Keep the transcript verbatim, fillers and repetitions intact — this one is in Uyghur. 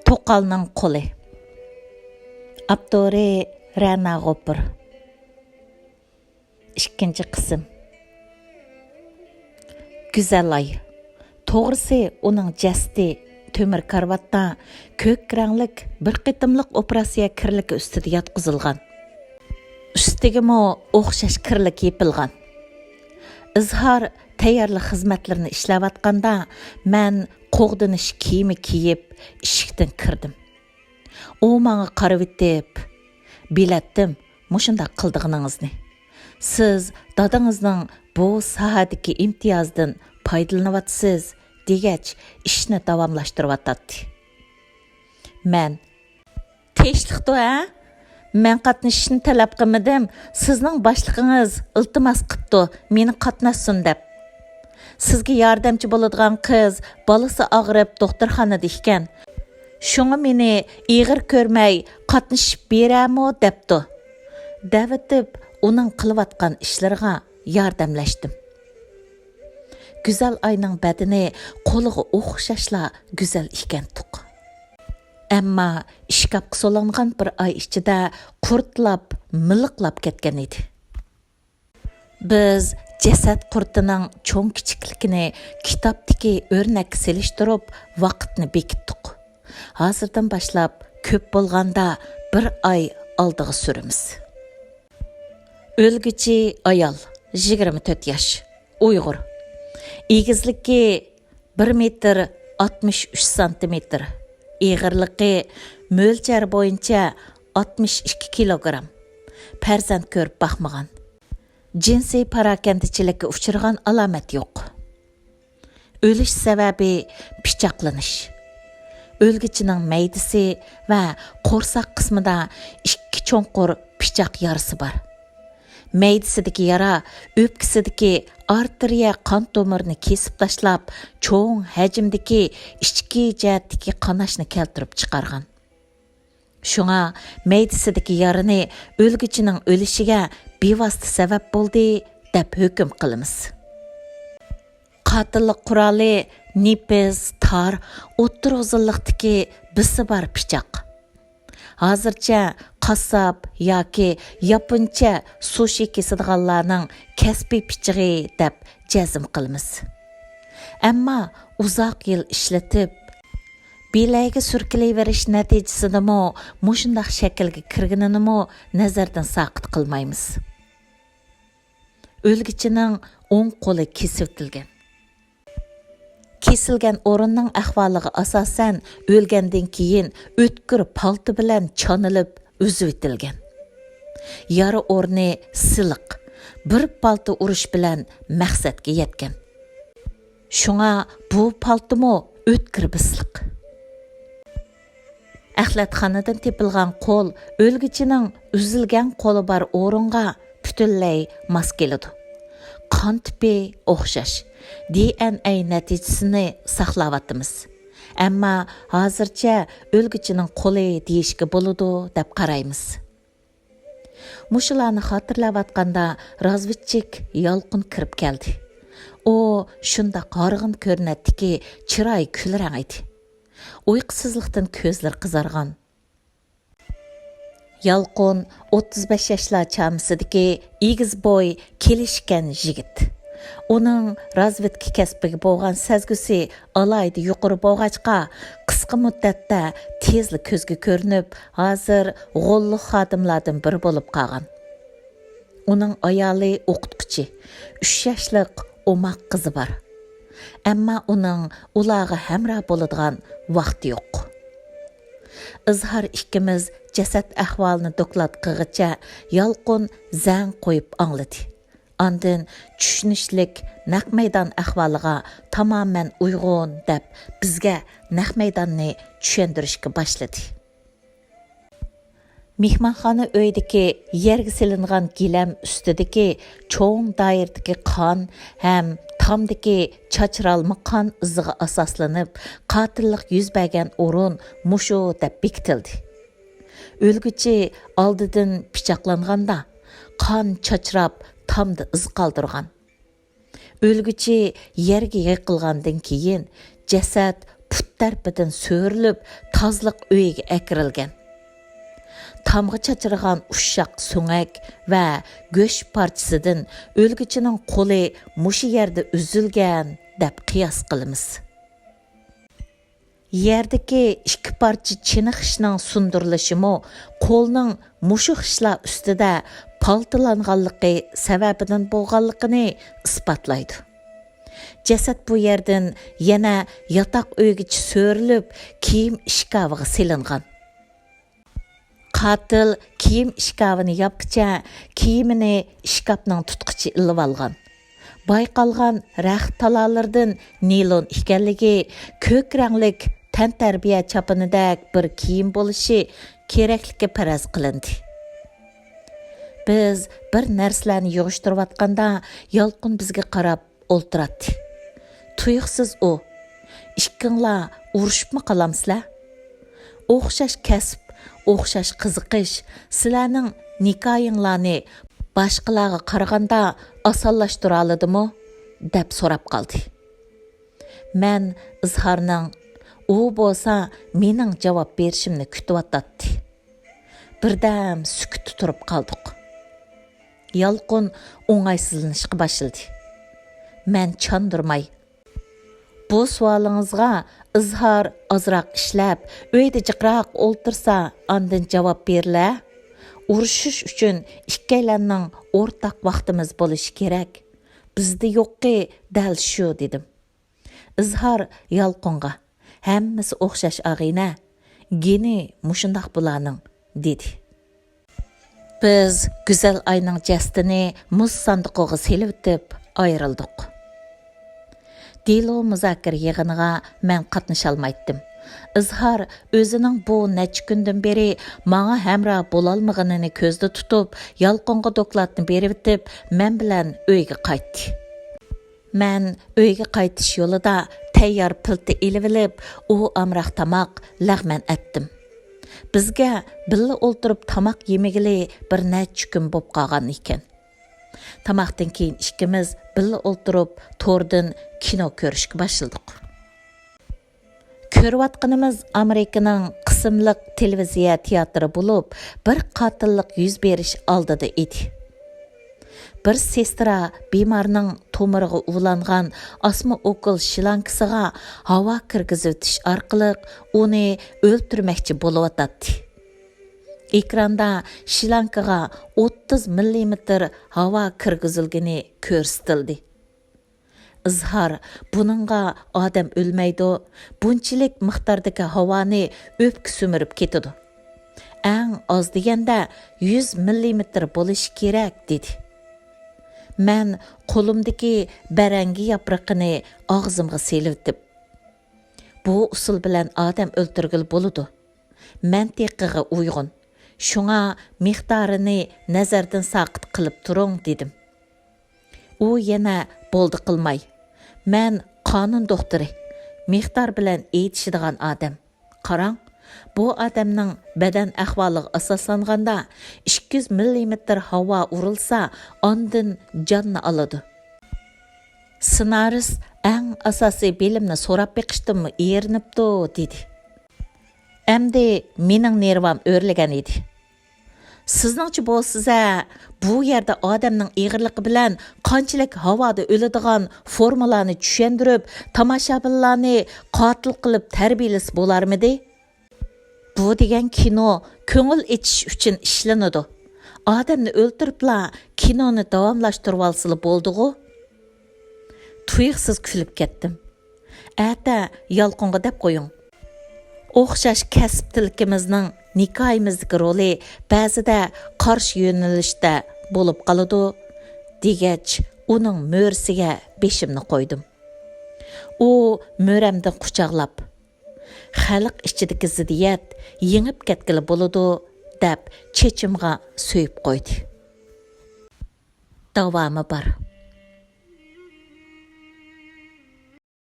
توقالنىڭ قولى. ئاپتورى رەنا غوپۇر. ئىككىنچى قىسىم. گۈزەل ئاي. توغرىسى، ئۇنىڭ جەسىتى تۆمۈر كارىۋاتتا كۆك رەڭلىك بىر قېتىملىق ئوپېراتسىيە كىرلىكى ئۈستىدە ياتقۇزۇلغان. ئۈستىگىمۇ ئوخشاش كىرلىك يېپىلغان. ئىزھار تەييارلىق خىزمەتلىرىنى ئىشلەۋاتقاندا، مەن قوغدىنىش كىيىمى كىيىپ، ئىشىكتىن كىردىم. ئۇ ماڭا قارىۋېتىپ، «بىلەتتىم مۇشۇنداق قىلىدىغىنىڭىزنى. سىز دادىڭىزنىڭ بۇ ساھەدىكى ئىمتىيازىدىن پايدىلىنىۋاتىسىز» دېگەچ، ئىشنى داۋاملاشتۇرۇۋاتاتتى. مەن، «تىنچلىقتۇ ھە؟ مەن قاتنىشىشنى تەلەپ قىلمىدىم، سىزنىڭ باشلىقىڭىز ئىلتىماس قىپتۇ، مېنى قاتناشسۇن دەپ. سىزگە ياردەمچى بولىدىغان قىز بالىسى ئاغرىپ دوختۇرخانىدا ئىكەن. شۇڭا مېنى ئېغىر كۆرمەي قاتنىشىپ بېرەمۇ دەپتۇ» دەۋېتىپ، ئۇنىڭ قىلىۋاتقان ئىشلىرىغا ياردەملەشتىم. گۈزەل ئاينىڭ بەدىنى قولىغا ئوخشاشلا گۈزەل ئىكەنتۇق. ئەمما ئىشكاپقا سولانغان بىر ئاي ئىچىدە قۇرتلاپ، مىلىقلاپ كەتكەن ئىدى. بىز جەسەت قۇرتىنىڭ چوڭ-كىچىكلىكىنى كىتابتىكى ئۆرنەككە سېلىشتۇرۇپ، ۋاقىتنى بېكىتتۇق. ھازىردىن باشلاپ كۆپ بولغاندا بىر ئاي ئالدىغا سۈرىمىز. ئۆلگۈچى ئايال، يىگىرمە تۆت ياش، ئۇيغۇر. ئېگىزلىكى بىر مېتىر ئاتمىش ئۈچ سانتىمېتىر، ئېغىرلىقى مۆلچەر بويىچە ئاتمىش ئىككى كىلوگرام. پەرزەنت كۆرۈپ باقمىغان. جىنسىي پاراكەندىچىلىككە ئۇچرىغان ئالامەت يوق. ئۆلۈش سەۋەبى پىچاقلىنىش. ئۆلگۈچىنىڭ مەيدىسى ۋە قورساق قىسمىدا ئىككى چوڭقۇر پىچاق يارىسى بار. مەيدىسىدىكى يارا ئۆپكىسىدىكى ئارتېرىيە قان تومۇرىنى كېسىپ تاشلاپ، چوڭ ھەجىمدىكى ئىچكى جەھەتتىكى قاناشنى كەلتۈرۈپ چىقارغان. شۇڭا مەيدىسىدىكى يارىنى ئۆلگۈچىنىڭ ئۆلۈشىگە بىۋاسىتە سەۋەب بولدى، دەپ ھۆكۈم قىلىمىز. قاتىللىق قورالى نېپىز، تار، ئوتتۇرا ئۇزۇنلۇقتىكى بىسى بار پىچاق. ھازىرچە قاسساپ ياكى ياپونچە سۇشى كېسىدىغانلارنىڭ كەسپىي پىچىقى دەپ جەزم قىلىمىز. ئەمما ئۇزاق يىل ئىشلىتىپ، بىلەيگە سۈركىلىۋېرىش نەتىجىسىدىمۇ مۇشۇنداق شەكىلگە كىرگىنىنىمۇ نەزەردىن ساقىت قىلمايمىز. ئۆلگۈچىنىڭ ئوڭ قولى كېسىۋېتىلگەن. كېسىلگەن ئورۇننىڭ ئەھۋالىغا ئاساسەن، ئۆلگەندىن كېيىن ئۆتكۈر پالتا بىلەن چانىلىپ ئۈزۈۋېتىلگەن. يارا ئورنى سىلىق، بىر پالتا ئۇرۇش بىلەن مەقسەتكە يەتكەن. شۇڭا بۇ پالتىمۇ ئۆتكۈر بىسلىق. ئەخلەتخانىدىن تېپىلغان قول ئۆلگۈچىنىڭ ئۈزۈلگەن قولى بار ئورۇنغا پۈتۈنلەي ماس كېلىدۇ. قان تىپى ئوخشاش، دى ئېن ئەي نەتىجىسىنى ساقلاۋاتىمىز. ئەمما ھازىرچە ئۆلگۈچىنىڭ قولى دېيىشكە بولىدۇ دەپ قارايمىز. مۇشۇلارنى خاتىرىلەۋاتقاندا رازۋېدچىك يالقۇن كىرىپ كەلدى. ئۇ شۇنداق ھارغىن كۆرۈنەتتىكى، چىرايى كۈلرەڭ ئىدى. ئۇيقۇسىزلىقتىن كۆزلىرى قىزارغان. يالقۇن ئوتتۇز بەش ياشلار چامىسىدىكى ئېگىز بوي، كېلىشكەن يىگىت. ئۇنىڭ رازۋېدكا كەسپىگە بولغان سەزگۈسى ئالاھىدە يۇقىرى بولغاچقا، قىسقا مۇددەتتە تېزلا كۆزگە كۆرۈنۈپ، ھازىر غوللۇق خادىملاردىن بىرى بولۇپ قالغان. ئۇنىڭ ئايالى ئوقۇتقۇچى، ئۈچ ياشلىق ئوماق قىزى بار. ئەمما ئۇنىڭ ئۇلارغا ھەمراھ بولىدىغان ۋاقتى يوق. ئىزھار ئىككىمىز جەسەت ئەھۋالىنى دوكلات قىلغىچە يالقۇن زەڭ قويۇپ ئاڭلىدى. ئاندىن چۈشىنىشلىك نەق مەيدان ئەھۋالىغا تامامەن ئۇيغۇن دەپ بىزگە نەق مەيداننى چۈشەندۈرۈشكە باشلىدى. مېھمانخانا ئۆيىدىكى يەرگە سېلىنغان گىلەم ئۈستىدىكى چوڭ دائىرىدىكى قان ھەم تامدىكى چاچرالما قان ئىزىغا ئاساسلىنىپ، قاتىللىق يۈز بەرگەن ئورۇن مۇشۇ دەپ بېكىتىلدى. ئۆلگۈچى ئالدىدىن پىچاقلانغاندا، قان چاچراپ، تامدا ئىز قالدۇرغان. ئۆلگۈچى يەرگە يىقىلغاندىن كېيىن، جەسەت پۇت تەرىپىدىن سۆرىلىپ، تازىلىق ئۆيىگە ئەكىرىلگەن. تامغا چاچرىغان ئۇششاق سۆڭەك ۋە گۆش پارچىسىدىن ئۆلگۈچىنىڭ قولى مۇشۇ يەردە ئۈزۈلگەن دەپ قىياس قىلىمىز. يەردىكى ئىككى پارچە چىنە خىشنىڭ سۇندۇرۇلۇشىمۇ قولنىڭ مۇشۇ خىشلار ئۈستىدە پالتىلانغانلىقى سەۋەبىدىن بولغانلىقىنى ئىسپاتلايدۇ. جەسەت بۇ يەردىن يەنە ياتاق ئۆيگىچە سۆرىلىپ، كىيىم ئىشكاپىغا سېلىنغان. قاتىل كىيىم ئىشكاپىنى ياپقىچە، كىيىمىنى ئىشكاپنىڭ تۇتقۇچى ئېلىۋالغان. بايقالغان رەخت تالالىرىدىن نىلون ئىكەنلىكى، كۆك رەڭلىك تەنتەربىيە چاپىنىدەك بىر كىيىم بولۇشى كېرەكلىكى پەرەز قىلىندى. بىز بىر نەرسىلەرنى يىغىشتۇرۇۋاتقاندا، يالقۇن بىزگە قاراپ ئولتۇراتتى. تۇيۇقسىز ئۇ: «ئىككىڭلار ئۇرۇشۇپمۇ قالامسىلەر؟ ئوخشاش كەسىپ، ئوخشاش قىزىقىش سىلەرنىڭ نىكاھىڭلارنى باشقىلارغا قارىغاندا ئاسانلاشتۇرالىدىمۇ؟» دەپ سوراپ قالدى. مەن ئىزھارنىڭ ئۇ بولسا مېنىڭ جاۋاب بېرىشىمنى كۈتۈۋاتاتتى. بىردەم سۈكۈتتە تۇرۇپ قالدۇق. يالقۇن ئوڭايسىزلىنىشقا باشلىدى. مەن چاندۇرماي: «بۇ سوئالىڭىزغا ئىزھار ئازراق ئىشلەپ، ئۆيدە جىقراق ئولتۇرسا، ئاندىن جاۋاب بېرىلە. ئۇرۇشۇش ئۈچۈن ئىككىيلەننىڭ ئورتاق ۋاقتىمىز بولۇشى كېرەك. بىزدە يوقى دەل شۇ» دېدىم. ئىزھار يالقۇنغا: «ھەممىسى ئوخشاش ئاغىنە، گېنى مۇشۇنداق بۇلارنىڭ» دېدى. بىز گۈزەل ئاينىڭ جەسىتىنى مۇز ساندۇقىغا سېلىۋېتىپ ئايرىلدۇق. دېلو مۇزاكىرە يىغىنىغا مەن قاتنىشالمايتتىم. ئىزھار ئۆزىنىڭ بۇ نەچچە كۈندىن بېرى ماڭا ھەمراھ بولالمىغىنىنى كۆزدە تۇتۇپ، يالقۇنغا دوكلاتنى بېرىۋېتىپ، مەن بىلەن ئۆيگە قايتتى. مەن ئۆيگە قايتىش يولىدا تەييار پىلتە ئېلىۋېلىپ، ئۇ ئامراق تاماق لەغمەن ئەتتىم. بىزگە بىللە ئولتۇرۇپ تاماق يېمىگىلى بىر نەچچە كۈن بوپ قالغان ئىكەن. تاماقتىن كېيىن ئىككىمىز بىللە ئولتۇرۇپ توردىن كىنو كۆرۈشكە باشلىدۇق. كۆرۈۋاتقىنىمىز ئامېرىكىنىڭ قىسىملىق تېلېۋىزىيە تىياتىرى بولۇپ، بىر قاتىللىق يۈز بېرىش ئالدىدا ئىدى. بىر سېسترا بىمارنىڭ تومۇرىغا ئۇۋىلانغان ئاسما ئوكۇل شلانكىسىغا ھاۋا كىرگۈزۈۋېتىش ئارقىلىق ئۇنى ئۆلتۈرمەكچى بولۇۋاتاتتى. ئېكراندا شلانكىغا ئوتتۇز مىللىمېتىر ھاۋا كىرگۈزۈلگىنى كۆرسىتىلدى. ئىزھار: «بۇنىڭغا ئادەم ئۆلمەيدۇ، بۇنچىلىك مىقداردىكى ھاۋانى ئۆپكە سۈمۈرۈپ كېتىدۇ. ئەڭ ئاز دېگەندە يۈز مىللىمېتىر بولۇشى كېرەك» دېدى. مەن قولۇمدىكى بەرەڭگى ياپرىقىنى ئاغزىمغا سېلىۋېتىپ: «بۇ ئۇسۇل بىلەن ئادەم ئۆلتۈرگىلى بولىدۇ. مەنتىقىغا ئۇيغۇن. شۇڭا مىقدارىنى نەزەردىن ساقىت قىلىپ تۇرۇڭ» دېدىم. ئۇ يەنە بولدى قىلماي: «مەن قانۇن دوختۇرى، مىقدار بىلەن ئېيتىشىدىغان ئادەم. قاراڭ، بۇ ئادەمنىڭ بەدەن ئەھۋالىغا ئاساسلانغاندا، ئىككى يۈز مىللىمېتىر ھاۋا ئۇرۇلسا، ئاندىن جاننى ئالىدۇ. سېنارىست ئەڭ ئاساسىي بىلىمنى سوراپ بېقىشتىنمۇ ئېرىنىپتۇ» دېدى. ئەمدى مېنىڭ نېرۋام ئۆرلىگەن ئىدى. سىزنىڭچە بولسىز ھە، بۇ يەردە ئادەمنىڭ ئېغىرلىقى بىلەن قانچىلىك ھاۋادا ئۆلىدىغان فورمۇلانى چۈشەندۈرۈپ، تاماشابىنلارنى قاتىل قىلىپ تەربىيەلىسە بولارمىدى؟ بۇ دېگەن كىنو كۆڭۈل ئېچىش ئۈچۈن ئىشلىنىدۇ. ئادەمنى ئۆلتۈرۈپلا كىنونى داۋاملاشتۇرۇۋالسىلا بولدىغۇ؟ تۇيۇقسىز كۈلۈپ كەتتىم. ئەتە يالقۇنغا دەپ قويۇڭ. ئوخشاش كەسىپتىلىكىمىزنىڭ نىكاھىمىزدىكى رولى بەزىدە قارشى يۆنىلىشتە بولۇپ قالىدۇ، دېگەچ، ئۇنىڭ مۈرىسىگە بېشىمنى قويدۇم. ئۇ مۈرەمدىن قۇچاقلاپ، «خەلق ئىچىدىكى زىددىيەت يېڭىپ كەتكىلى بولىدۇ» دەپ، چېچىمغا سۆيۈپ قويدى. داۋامى بار.